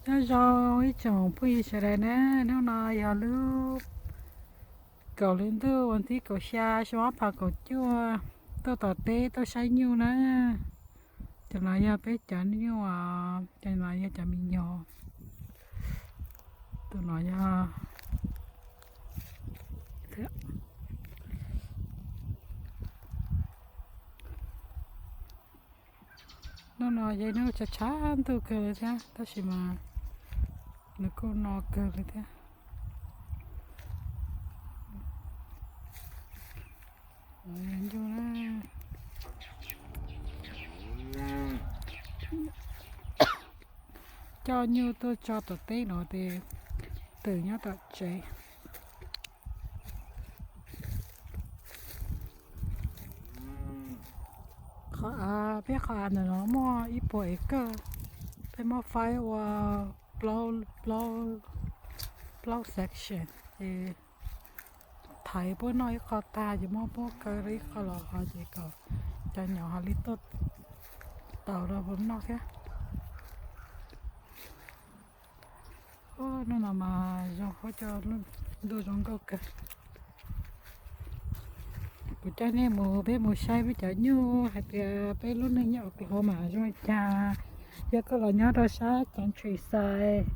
Nyob zoo ib tsoom phooj ywg sawv daws na, hnub no yog lub kaum hli ntuj vas thib kaum xya xyoo ob phav kaum cuaj, tuaj tom teb tuaj saib nyuj na. Cov no yog peb cov nyuj, cov no yog cov me nyuam. Tus no yog, hnub no yog hnub tshav tshav ntuj kawg li thiab, tab sis mas nws kuj no kawg li thiab. Coj nyuj tuaj tso tom teb no ces twm nyob tom tsev. Qhov av, peb qhov av ntawm no muaj ib puas acre, peb muab faib ua plaub, plaub section, ces thaiv puab noj ib qho tag ces muab puab kaw rau ib qho los ho ces kom cov nyom ho li tuaj taus rau puab noj thiab. Hnub no mas zoo huab cua, ntuj zoo nkauj kawg. Kuv coj nej mus, peb mus saib peb cov nyuj hais tias peb lub neej nyob Oklahoma zoo li cas. Yog koj los nyob rau sab countryside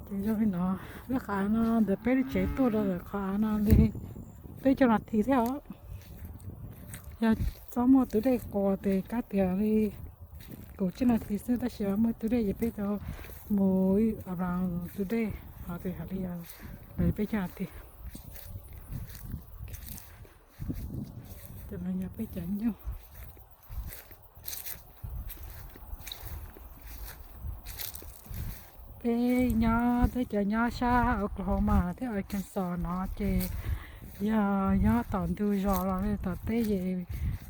ces zoo li no. Lub qhov av no ntawm peb lub tsev tuaj rau ntawm qhov av no li peb caug nas this thiab os. Yog txhob muaj tus dej quas ces kab tias li kaum tsib nas this xwb, tab sis muaj tus dej ces peb tau mus around tus dej, ho ces hais li peb caug nas this. Cov no yog peb cov nyuj. Peb nyob, peb cov nyob sab Oklahoma thiab Arkansas no ces yog nyob tom ntug zos los tom teb ces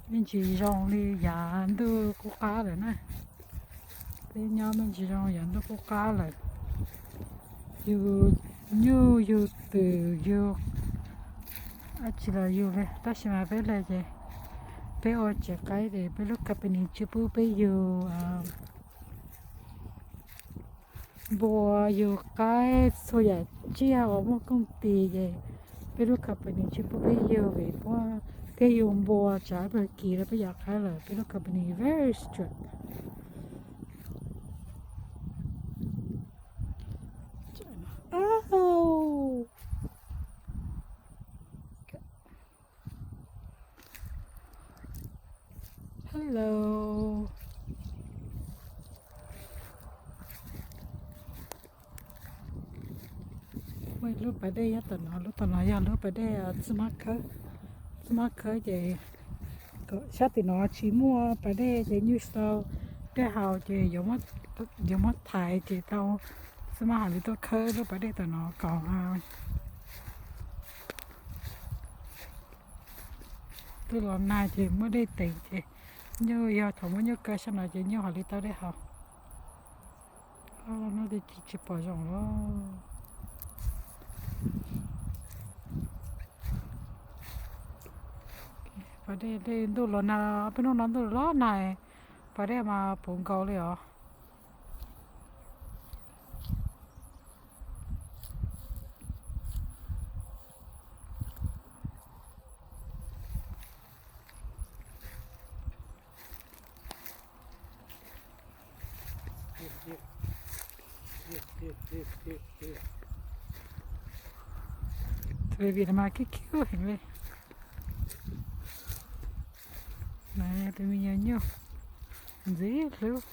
me ntsis zoo li yav ntuj qub qab lawm na. Peb nyob me ntsis zoo yav ntuj qub qab lawm. Yug nyuj yug twm yug dab tsi los yug li, tab sis mas peb li ces peb ua tsev qaib ces peb lub company tsis pub peb yug npua yug qaib, txhua yam tsiaj uas muaj kooj tis ces peb lub company tsis pub peb yug vim puab thiaj yug npua tsav pag kis rau peb yam qaib lawm. Peb lub company very strict. Hello. Muaj ib lub pas dej nyob tom no, lub tom no yog lub pas dej txwj mab khawb. Txwj mab khawb ces sab tim no tsis muaj pas dej ces nyuj tsis tau dej haus ces yuav muab thaiv ces tau txwj mab hais li tuaj khawb lub pas dej tom no kom tuaj los nag ces muaj dej teem ces nyuj, yog thaum muaj nyuj kaw sab no ces nyuj hais li tau dej haus. Hnub no tsis pom zoo lawm. Pas dej, dej ntuj los nag, peb hnub no ntuj los nag, pas dej mas puv nkaus li os. Tus baby no mas cute cute heev li. Tus me nyuam nyuj ntxim hlub.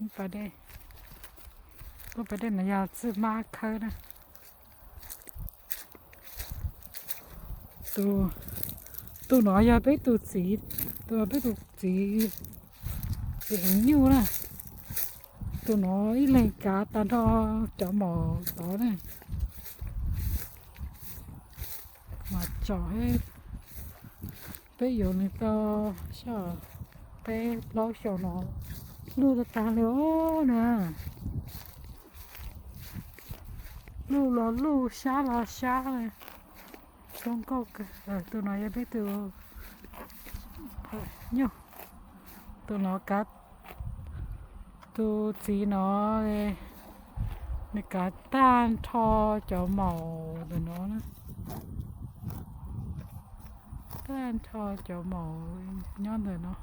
Lub pas dej, lub pas dej no yog txwj mab khawb na. Tus, tus no yog peb tus txiv, tus peb tus txiv, txiv heev nyuj na. Tus no ib leeg kav tag nrho cov maum tod na. Mas tsom, peb yuav nws tau xyoo, peb plaub xyoos no luj tag tag li os na. Luj los luj, sab los sab li. Zoo nkauj kawg. Tus no yog peb tus nyuj. Tus no kav, tus txiv no, nws kav tag nrho cov maum ntawm no na. Tag nrho cov maum nyob ntawm no.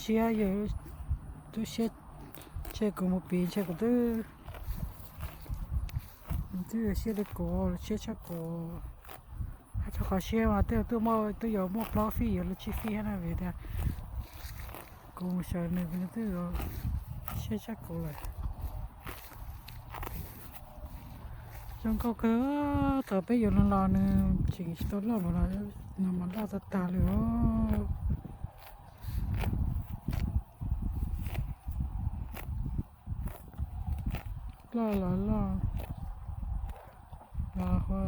Siab yog, twb siab, ntshe kuv mus piv ntshe kuv twb, twb yuav siab li kuv, siab tshaj kuv. Hais txog qhov siab mas tej zaum twb muaj, twb yuav muaj plaub fij yuav luag tsib fij thiab na vim tias kuv mus sawv nws twb yuav siab tshaj kuv lawm. Zoo nkauj kawg, thaum peb yuav los los nws tseem tsis tau loj npaum no, no mas loj tag tag li os. Loj los loj los hu,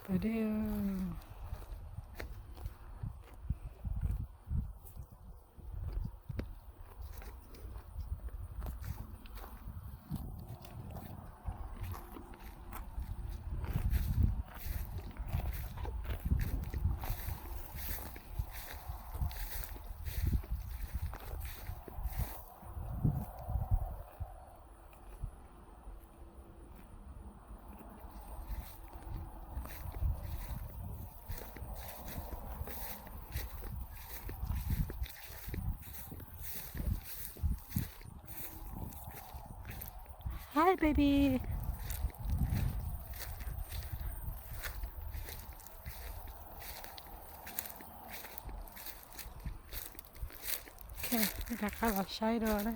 pais deb. Hi, baby. Ok, rov qab los saib dua na.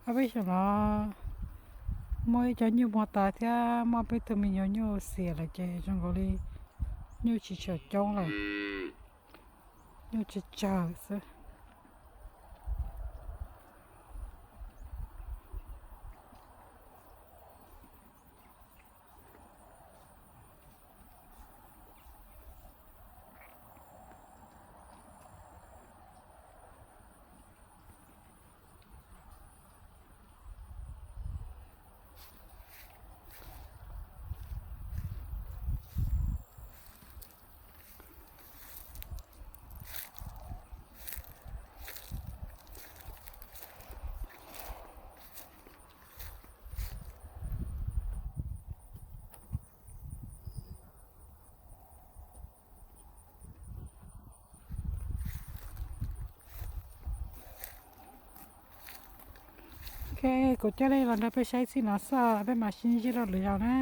Ob peb xyoos no muaj ib co nyuj muag tas thiab muaj peb tug me nyuam nyuj xiam lawm ces zoo nkaus li nyuj tsis tshua coob lawm, nyuj tsawg tsawg xwb. Ok, kuv coj nej los nrog peb saib txij no xwb, peb mam sib ntsib rau lwm zaus na.